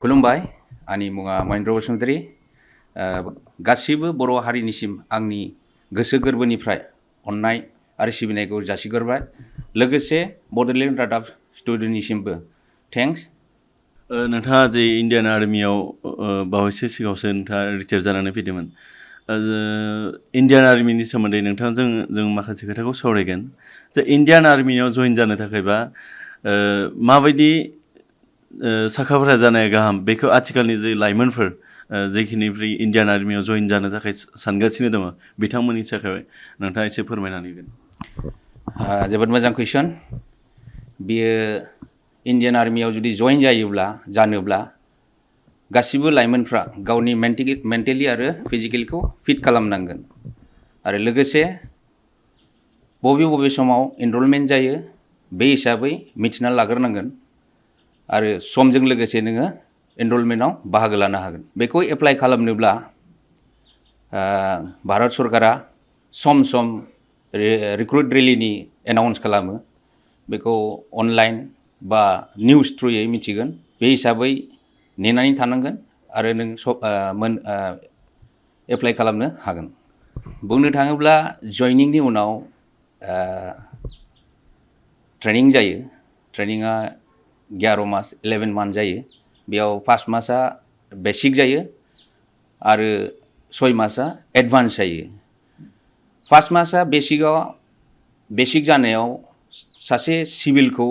खुलुमबाय आंनि मुङा महेन्द्र बसुमतारी गासिबो बर' हारिनिसिम आंनि गोसो गोरबोनिफ्राय अननाय आरो सिबिनायखौ जासिगोरबाय लोगोसे बड'लेण्ड रादाब स्टुडिअ'निसिमबो थेंक्स। नोंथाङा जे इण्डियान आर्मियाव बावैसो सिगाङावसो नोंथाङा रिटायार जानानै फैदोंमोन। इण्डियान आर्मिनि सोमोन्दै नोंथांजों जों माखासे खोथाखौ सावरायगोन। जे इण्डियान आर्मियाव जइन जानो थाखायबा माबायदि साखाफारा जानाया गाहाम बेखौ आथिखालनि जे लाइमोनफोर जेखिनिफ्राय इण्डियान आर्मियाव जइन जानो थाखाय सानगासिनो दङ बिथांमोननि थाखाय नोंथाङा एसे फोरमायनानै होगोन। जोबोद मोजां कुइसन। बियो इण्डियान आर्मियाव जुदि जइन जानोब्ला गासिबो लाइमोनफ्रा गावनि मेन्टेलि आरो फिजिकेलखौ फिट खालामनांगोन आरो लोगोसे बबे समाव एनरलमेन्ट जायो बे हिसाबै मिथिना लाग्रोनांगोन आरो समजों लोगोसे नोङो एनरलमेन्टआव बाहागो लानो हागोन। बेखौ एप्लाइ खालामनोब्ला भारत सरकारा सम रिक्रुट रेलिनि एनाउन्स खालामो। बेखौ अनलाइन बा निउस थ्रुयै मिथिगोन। बे हिसाबै नेनानै थानांगोन आरो नों एप्लाइ खालामनो हागोन। बुंनो थाङोब्ला जइनिंनि उनाव ट्रेनिं जायो। ट्रेनिङा 11 मास 11 मान्थ जायो। बेयाव 5 मासआ बेसिक जायो आरो 6 मासआ एडभान्स जायो। 5 मासआ बेसिक जानायाव सासे सिभिलखौ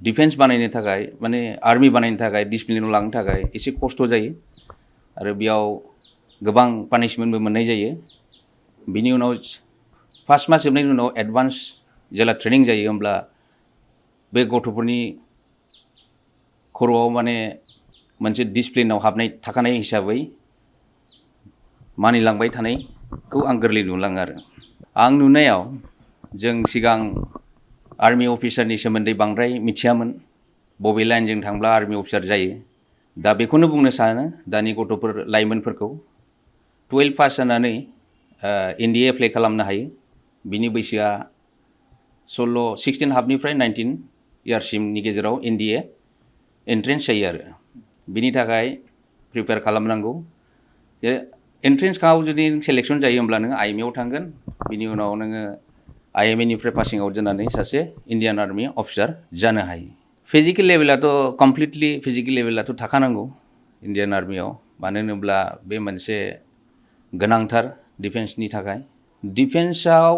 डिफेन्स बानायनो थाखाय माने आर्मि बानायनो थाखाय डिसिप्लिनाव लांनो थाखाय एसे खस्थ' जायो आरो बेयाव गोबां पानिशमेन्टबो मोननाय जायो। बिनि उनाव 5 मास जोबनायनि उनाव एडभान्स जेला ट्रेनिं जायो होमब्ला बे गथ'फोरनि खर'आव माने मोनसे डिसिप्लिनाव थाखानाय हिसाबै मानिलांबाय थानायखौ आं गोरलै नुलाङो आरो आं नुनायाव जों सिगां आर्मि अफिसारनि सोमोन्दै बांद्राय मिथियामोन। बबे लाइनजों थांब्ला आर्मि अफिसार जायो। दा बेखौनो बुंनो सानो दानि लाइमोनफोरखौ 12 पास जानानै एनडिए एप्लाइ खालामनो हायो। बिनि बैसोआ 16 हाबनिफ्राय 19 इयार्ससिमनि गेजेराव एनडिए एन्ट्रेन्स जायो आरो बिनि थाखाय प्रिपेयार खालामनांगौ। एन्ट्रेन्सआव जुदि सेलेक्सन जायो होमब्ला नोङो आइएमएआव थांगोन। बिनि उनाव नोङो आइएमएनिफ्राय पासिं आउट जानानै सासे इण्डियान आर्मि अफिसार जानो हायो। फिजिकेल लेभेलाथ' थाखानांगौ इण्डियान आर्मियाव। मानो होनोब्ला बे मोनसे गोनांथार डिफेन्सनि थाखाय। डिफेन्सआव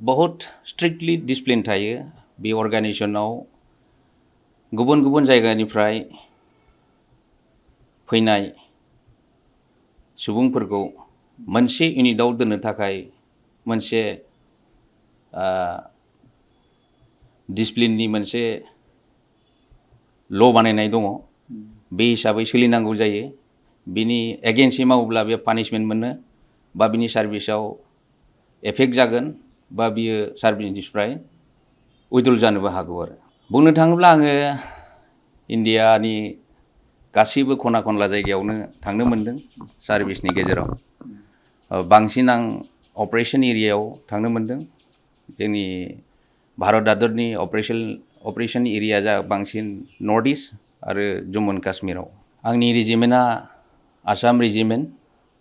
बहुत स्ट्रिक्टलि डिसिप्लिन थायो। बे अर्गानाइजेसनाव गुबुन गुबुन जायगानिफ्राय फैनाय सुबुंफोरखौ मोनसे इउनिटआव दोननो थाखाय मोनसे डिसिप्लिननि मोनसे ल' बानायनाय दङ। बे हिसाबै सोलिनांगौ जायो। बिनि एगेन्स्टै मावोब्ला बे पानिशमेन्ट मोनो बा बिनि सार्भिसाव एफेक्ट जागोन बा बियो सार्भिसनिफ्राय उइद्रल जानोबो हागौ आरो बुंनो थाङोब्ला आङो इण्डियानि गासैबो खना खनला जायगायावनो थांनो मोनदों सार्भिसनि गेजेराव। बांसिन आं अपारेशन एरियायाव थांनो मोनदों। जोंनि भारत हादरनि अपारेशन एरिया बांसिन नर्थ इस्ट आरो जम्मु एन्ड काश्मीराव। आंनि रेजिमेन्टआ आसाम रेजिमेन्ट।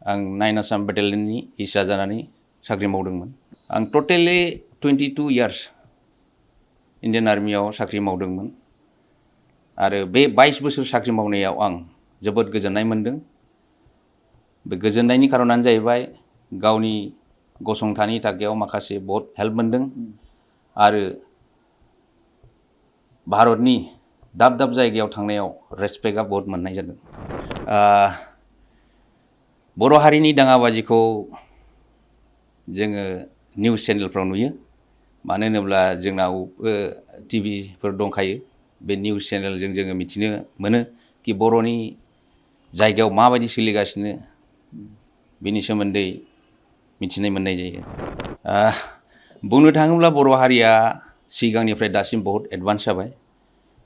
आं 9 आसाम बेटेलियननि इसा जानानै साख्रि मावदोंमोन। आं टटेलि 22 इयार्स इण्डियान आर्मियाव साख्रि मावदोंमोन आरो बे 22 बोसोर साख्रि मावनायाव आं जोबोद गोजोननाय मोनदों। बे गोजोननायनि खारनानो जाहैबाय गावनि गसंथानायनि थाखायाव माखासे बहुत हेल्प मोनदों आरो भारतनि दाब दाब जायगायाव थांनायाव रेसपेक्टआ बहुत मोननाय जादों। बर' हारिनि दाङाबाजिखौ जोङो निउस चेनेलफ्राव नुयो। मानो होनोब्ला जोंनाव टिभिफोर दंखायो। बे निउस चेनेलजों जोङो मिथिनो मोनो कि बर'नि जायगायाव माबायदि सोलिगासिनो बिनि सोमोन्दै मिथिनो मोननाय जायो। बुंनो थाङोब्ला बर' हारिया सिगांनिफ्राय दासिम बहुत एडभान्स जाबाय।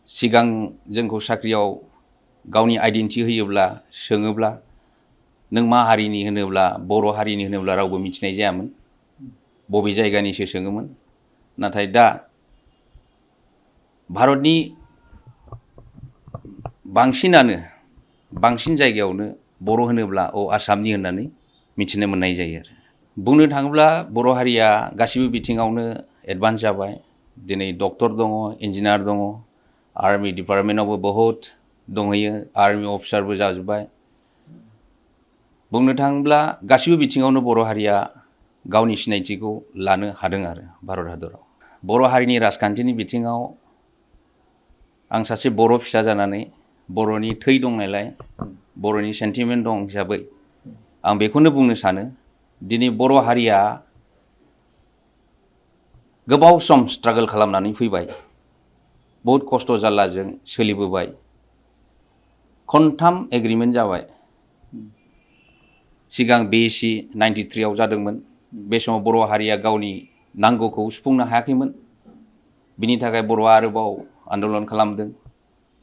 सिगां जोंखौ साख्रियाव गावनि आइडेन्टिटि होयोब्ला सोङोब्ला नों मा हारिनि होनोब्ला बर' हारिनि होनोब्ला रावबो मिथिनाय जायामोन। बबे जायगानिसो सोङोमोन। नाथाय दा भारतनि बांसिन जायगायावनो बर' होनोब्ला आसामनि होननानै मिथिनो मोननाय जायो आरो बुंनो थाङोब्ला बर' हारिया गासिबो बिथिङावनो एडभान्स जाबाय दिनै डक्टर दङ इन्जिनियार दङ आर्मि डिपार्टमेन्टआवबो बहुत दंहैयो आर्मि अफिसारबो जाजोब्बाय बुंनो थाङोब्ला गासिबो बिथिङावनो बर' हारिया गावनि सिनायथिखौ लानो हादों आरो भारत हादराव बर' हारिनि राजखान्थिनि बिथिङाव आं सासे बर' फिसा जानानै बर'नि थै दंनायलाय बर'नि सेन्टिमेन्ट दं हिसाबै आं बेखौनो बुंनो सानो दिनै बर' हारिया गोबाव सम स्ट्रागल खालामनानै फैबाय बहुत खस्थ' जारलाजों सोलिबोबाय खनथाम एग्रिमेन्ट जाबाय सिगां BSc 93 आव जादोंमोन बे समाव बर' हारिया गावनि नांगौखौ सुफुंनो हायाखैमोन बिनि थाखाय बर'आ आरोबाव आन्दलन खालामदों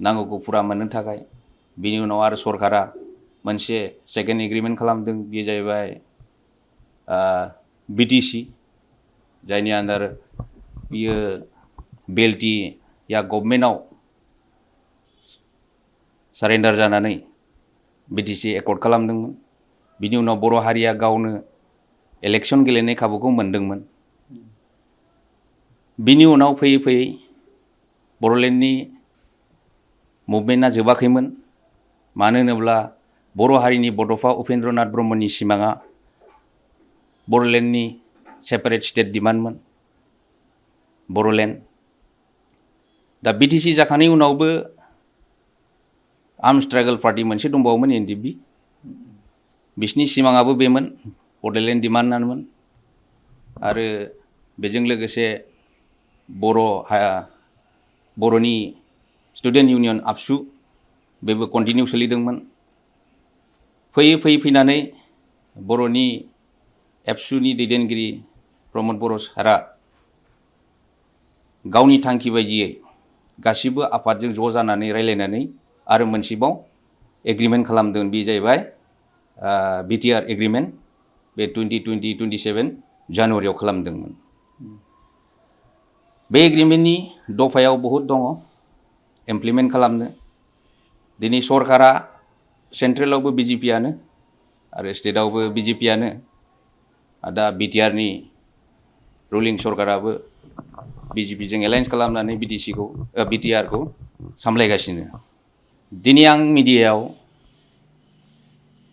नांगौखौ फुरा मोननो थाखाय बिनि उनाव आरो सरकारा मोनसे सेकेन्ड एग्रिमेन्ट खालामदों बे जाहैबाय BTC जायनि आन्दार बियो BLT या गभर्नमेन्टआव सारेन्डार जानानै BTC एकर्ड खालामदोंमोन बिनि उनाव बर' हारिया गावनो इलेक्सन गेलेनाय खाबुखौ मोनदोंमोन बिनि उनाव फैयै फैयै बर'लेण्डनि मुभमेन्टआ जोबाखैमोन मानो होनोब्ला बर' हारिनि बड'फा उपेन्द्रनाथ ब्रह्मनि सिमाङा बर'लेण्डनि सेपारेट स्टेट डिमान्डमोन बर'लेण्ड दा BTC जाखांनायनि उनावबो आर्म स्ट्रागल पार्टी मोनसे दंबावोमोन NDP बिसिनि सिमाङाबो बेमोन बड'लेण्ड डिमान्डआनोमोन आरो बेजों लोगोसे बर'नि स्टुडेन्ट इउनियन ABSU बेबो कन्टिनिउ सोलिदोंमोन फैयै फैनानै बर'नि ABSUनि दैदेनगिरि प्रमद बर' सारा गावनि थांखि बायदियै गासिबो आफादजों ज' जानानै रायलायनानै आरो मोनसेबाव एग्रिमेन्ट खालामदों बे जाहैबाय BTR एग्रिमेन्ट बे 2027 जानुवारियाव खालामदोंमोन बे एग्रिमेन्टनि दफायाव बहुद दङ इमप्लिमेन्ट खालामनो दिनै सरकारा सेन्ट्रेलावबो BJPआनो आरो स्टेटआवबो BJPआनो दा BTRनि रुलिं सरकाराबो BJPजों एलायन्स खालामनानै BTRखौ सामलायगासिनो दिनै आं मिडियायाव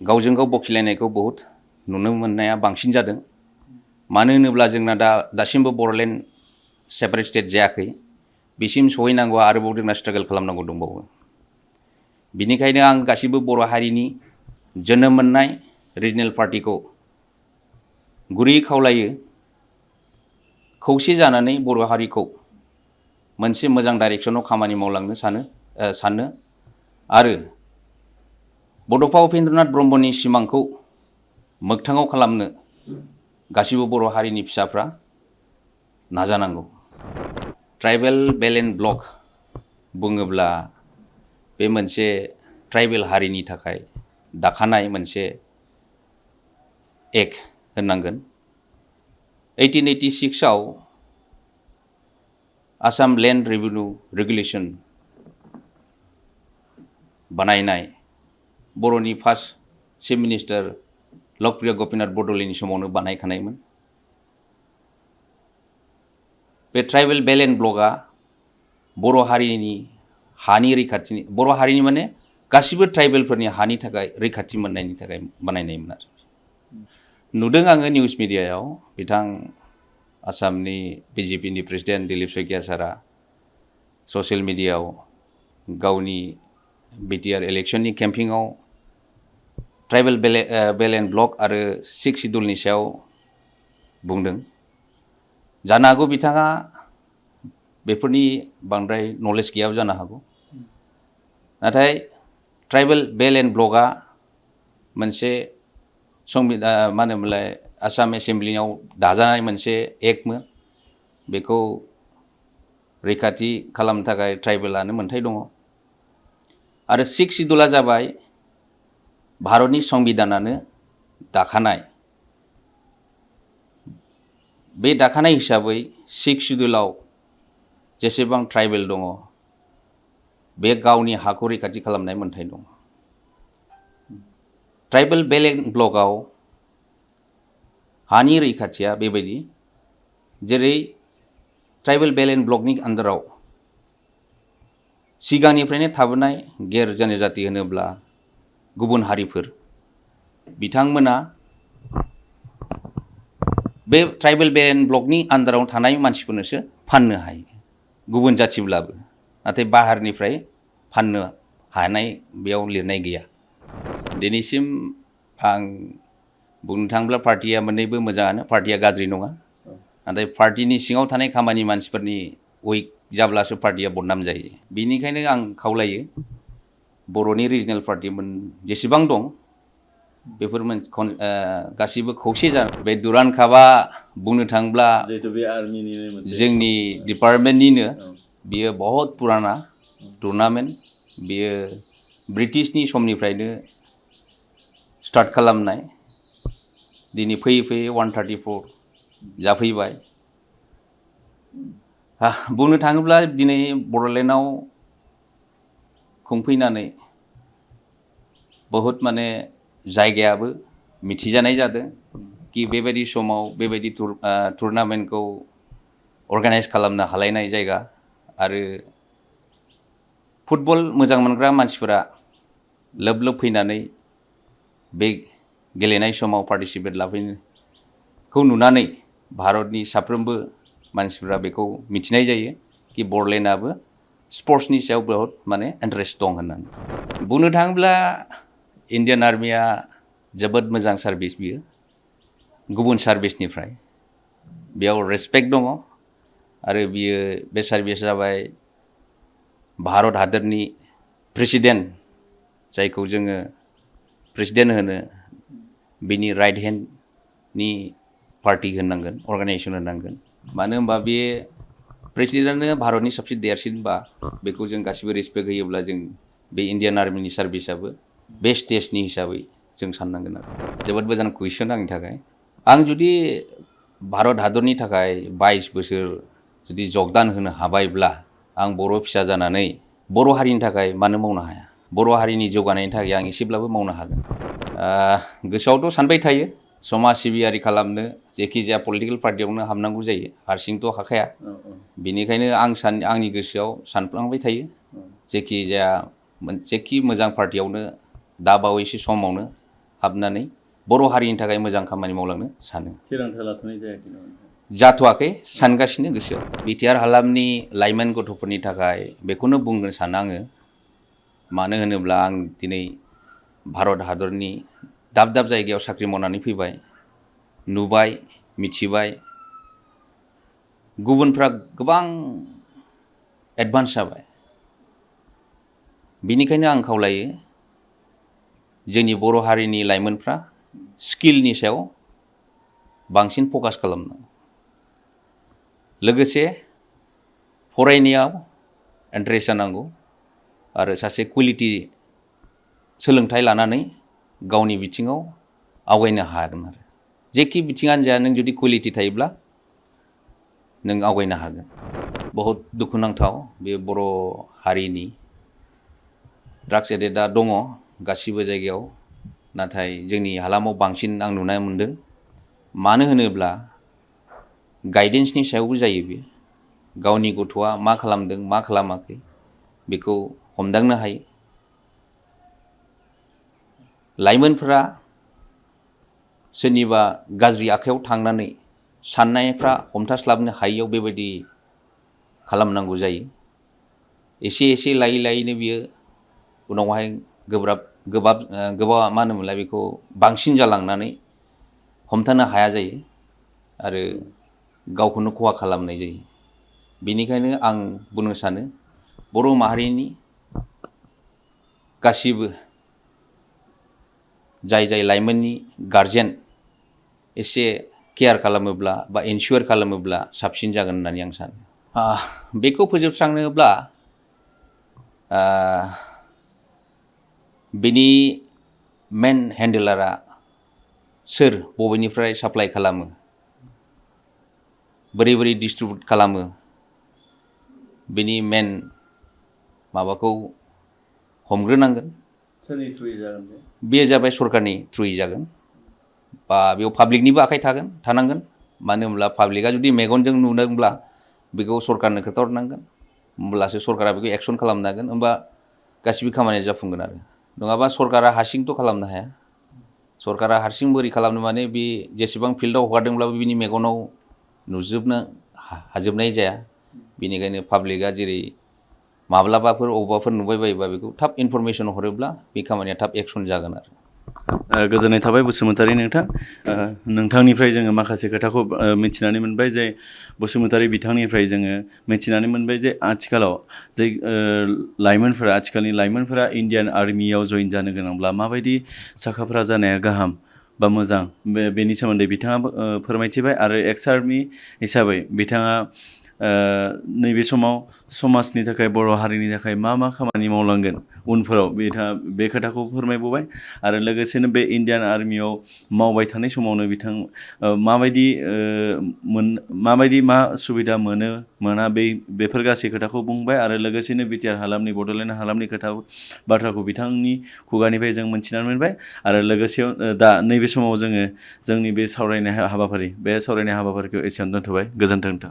गावजों गाव बखिलायनायखौ बहुत नुनो मोननाया बांसिन जादों मानो होनोब्ला जोंना दासिमबो बर'लेण्ड सेपारेट स्टेट जायाखै बिसिम सहैनांगौआ आरोबाव जोंना स्ट्रागल खालामनांगौ दंबावो बिनिखायनो आं गासिबो बर' हारिनि जोनोम मोननाय रिजनेल पार्टिखौ गुरैयै खावलायो खौसे जानानै बर' हारिखौ मोनसे मोजां डाइरेक्सनाव खामानि मावलांनो सानो आरो बड'फा उपेन्द्रनाथ ब्रह्मनि सिमांखौ मोगथाङाव खालामनो गासिबो बर' हारिनि फिसाफ्रा नाजानांगौ ट्राइबेल बेलेन्स ब्लक बुङोब्ला बे मोनसे ट्राइबेल हारिनि थाखाय दाखानाय मोनसे एक्ट होननांगोन 1886 आव आसाम लेन्ड रेभिनिउ रेगुलेसन बानायनाय बर'नि फार्स्ट चिफ मिनिस्टार लकप्रिय गपिनाथ बरद'लैनि समावनो बानायखानायमोन बे ट्राइबेल बेलेन्स ब्लकआ बर' हारिनि हानि रैखाथिनि बर' हारिनि माने गासिबो ट्राइबेलफोरनि हानि थाखाय रैखाथि मोननायनि थाखाय बानायनायमोन आरो नुदों आङो निउस मिडियायाव बिथां आसामनि BJPनि प्रेसिडेन्ट दिलीप शइकिया सारा ससियेल मिडियायाव गावनि BTR इलेक्सननि केम्पिंआव ट्राइबेल बेलेन्स ब्लक आरो 6 शिड्युलनि सायाव बुंदों जानो हागौ बिथाङा बेफोरनि बांद्राय नलेज गैयाबो जानो हागौ नाथाय ट्राइबेल बेलेन्स ब्लकआ मोनसे मा होनोमोनलाय आसाम एसेम्ब्लियाव दाजानाय मोनसे एक्टमोन बेखौ रैखाथि खालामनो थाखाय ट्राइबेलानो मोन्थाय दङ आरो 6 शिड्युला जाबाय भारतनि संबिधानानो दाखानाय बे दाखानाय हिसाबै 6 शिड्युलाव जेसेबां ट्राइबेल दङ बे गावनि हाखौ रैखाथि खालामनाय मोन्थाय दं। ट्राइबेल बेलेन्स ब्लकआव हानि रैखाथिया बेबायदि जेरै ट्राइबेल बेलेन्स ब्लकनि आन्दाराव सिगांनिफ्रायनो थाबोनाय गेर जनजाति होनोब्ला गुबुन हारिफोर बिथांमोना बे ट्राइबेल बेलेन्स ब्लकनि आन्दाराव थानाय मानसिफोरनोसो फाननो हायो गुबुन जाथिब्लाबो, नाथाय बाहेरनिफ्राय फाननो हानाय बेयाव लिरनाय गैया। दिनैसिम आं बुंनो थाङोब्ला पार्टिया मोननैबो मोजाङानो, पार्टिया गाज्रि नङा, नाथाय पार्टिनि सिङाव थानाय खामानि मानसिफोरनि उइक जाब्लासो पार्टिया बदनाम जायो। बेनिखायनो आं खावलायो बर'नि रिजनेल पार्टिमोन जेसेबां दं बेफोर गासिबो खौसे जानो। बे दुरान्ड कापआ बुंनो थाङोब्ला जोंनि डिपार्टमेन्टनिनो बियो बहुत पुराना टुर्नामेन्ट। बियो ब्रिटिशनि समनिफ्रायनो स्टार्ट खालामनाय, दिनै फैयै फैयै 134 जाफैबाय। बुंनो थाङोब्ला दिनै बड'लेण्डआव खुंफैनानै बहुत माने जायगायाबो मिथिजानाय जादों कि बेबायदि समाव बेबायदि टुर्नामेन्टखौ अर्गानाइज खालामनो हालायनाय जायगा, आरो फुटबल मोजां मोनग्रा मानसिफोरा लोब लोब फैनानै बे गेलेनाय समाव पार्टिसिपेट लाफैनायखौ नुनानै भारतनि साफ्रोमबो मानसिफोरा बेखौ मिथिनाय जायो कि बड'लेण्डआबो स्पर्ट्सनि सायाव बहुत माने इन्टारेस्ट दं होननानै। बुंनो थाङोब्ला इण्डियान आर्मिया जोबोद मोजां सार्भिस, बियो गुबुन सार्भिसनिफ्राय बेयाव रेसपेक्ट दङ, आरो बियो बे सार्भिसा जाबाय भारत हादरनि प्रेसिडेन्ट, जायखौ जोङो प्रेसिडेन्ट होनो, बिनि राइट हेन्डनि पार्टि होननांगोन, अर्गानाइजेसन होननांगोन। मानो होनबा बे प्रेसिडेन्टआनो भारतनि सबसे देरसिनबा बेखौ जों गासिबो रेसपेक्ट होयोब्ला जों बे इण्डियान आर्मिनि सार्भिसाबो बे स्टेजनि हिसाबै जों साननांगोन आरो। जोबोद मोजां कुइसन आंनि थाखाय। आं जुदि भारत हादरनि थाखाय 22 बोसोर जुदि जगदान होनो हाबायब्ला आं बर' फिसा जानानै बर' हारिनि थाखाय मानो मावनो हाया? बर' हारिनि जौगानायनि थाखाय आं एसेब्लाबो मावनो हागोन। गोसोआवथ' सानबाय थायो समाज सिबियारि खालामनो जेखि जाया पलिटिकेल पार्टियावनो हाबनांगौ जायो, हारसिंथ' हाखाया। बेनिखायनो आंनि गोसोआव सानफ्लांबाय थायो जेखि मोजां पार्टियावनो दा बावैसो समावनो हाबनानै बर' हारिनि थाखाय मोजां खामानि मावलांनो सानो। थिरांथा लाथ'नाय जायाखै नामा? जाथ'वाखै, सानगासिनो गोसोआव। बिटिआर हालामनि लाइमोन गथ'फोरनि थाखाय बेखौनो बुंनो सानो आङो, मानो होनोब्ला आं दिनै भारत हादरनि दाब दाब जायगायाव साख्रि मावनानै फैबाय, नुबाय, मिथिबाय। गुबुनफ्रा गोबां एडभान्स जाबाय। बेनिखायनो आं खावलायो जोंनि बर' हारिनि लाइमोनफ्रा स्किलनि सायाव बांसिन फकास खालामनांगौ। लोगोसे फरायनायाव इन्टारेस्ट जानांगौ, आरो सासे कुवालिटि सोलोंथाइ लानानै गावनि बिथिङाव आवगायनो हागोन। आरो जेखि बिथिङानो जाया, नों जुदि कुवालिटि थायोब्ला नों आवगायनो हागोन। बहुत दुखुनांथाव बे बर' हारिनि ड्राग्स एडिक्टआ दङ गासिबो जायगायाव, नाथाय जोंनि हालामाव बांसिन आं नुनो मोनदों। मानो होनोब्ला गाइडेन्सनि सायावबो जायो। बे गावनि गथ'आ मा खालामदों मा खालामाखै बेखौ हमदांनो हायो। लाइमोनफोरा सोरनिबा गाज्रि आखायाव थांनानै साननायफ्रा हमथास्लाबनो हायियाव बेबायदि खालामनांगौ जायो। एसे एसे लायै लायैनो बियो उनावहाय मा होनोमोनलाय बेखौ बांसिन जालांनानै हमथानो हाया जायो, आरो गावखौनो खहा खालामनाय जायो। बेनिखायनो आं बुंनो सानो बर' माहारिनि गासिबो जाय लाइमोननि गारजेन एसे केयार खालामोब्ला बा इनसियर खालामोब्ला साबसिन जागोन होननानै आं सानो। बेखौ फोजोबस्रांनोब्ला बेनि मेन हेन्डेलारा सोर, बबेनिफ्राय साप्लाइ खालामो, बोरै बोरै डिस्ट्रिबिउट खालामो, बेनि मेन माबाखौ हमग्रोनांगोन सोरनि थ्रुयै जागोन बेयो जाबाय सरकारनि थ्रुयै जागोन बा बेयाव पाब्लिकनिबो आखाइ थानांगोन मानो होनब्ला पाब्लिकआ जुदि मेगनजों नुदोंब्ला बेखौ सरकारनो खोन्थाहरनांगोन होमब्लासो सरकारा बेखौ एक्सन खालामनो हागोन होमबा गासिबो खामानिया जाफुंगोन आरो नङाबा सरकारा हारसिंथ' खालामनो हाया सरकारा हारसिं बोरै खालामनो माने बे जेसेबां फिल्डआव हगारदोंब्लाबो बिनि मेगनाव नुजोबनो हाजोबनाय जाया बेनिखायनो पाब्लिकआ जेरै माब्लाबाफोर अबावबाफोर नुबाय बायोबा बेखौ थाब इनफरमेसन हरोब्ला बे खामानिया थाब एक्सन जागोन आरो गोजोननाय थाबाय बसुमतारी नोंथां नोंथांनिफ्राय जोङो माखासे खोथाखौ मिथिनानै मोनबाय जे बसुमतारी बिथांनिफ्राय जोङो मिथिनानै मोनबाय जे आथिखालाव जे लाइमोनफोरा आथिखालनि लाइमोनफोरा इण्डियान आर्मियाव जइन जानो गोनांब्ला माबायदि साखाफारा जानाया गाहाम बा मोजां बेनि सोमोन्दै बिथाङा फोरमायथिबाय आरो एक्स आर्मि हिसाबै बिथाङा नैबे समाव समाजनि थाखाय बर' हारिनि थाखाय मा मा खामानि मावलांगोन उनफोराव बिथाङा बे खोथाखौ फोरमायबोबाय आरो लोगोसेनो बे इण्डियान आर्मियाव मावबाय थानाय समावनो बिथां माबायदि मा सुबिदा मोना बेफोर गासै खोथाखौ बुंबाय आरो लोगोसेनो बिटिआर हालामनि बड'लेण्ड हालामनि बाथ्राखौ बिथांनि खुगानिफ्राय जों मोनथिनानै मोनबाय आरो लोगोसेयाव दा नैबे समाव जोङो जोंनि बे सावरायनाय हाबाफारिखौ एसेयावनो दोनथ'बाय गोजोन्थों नोंथां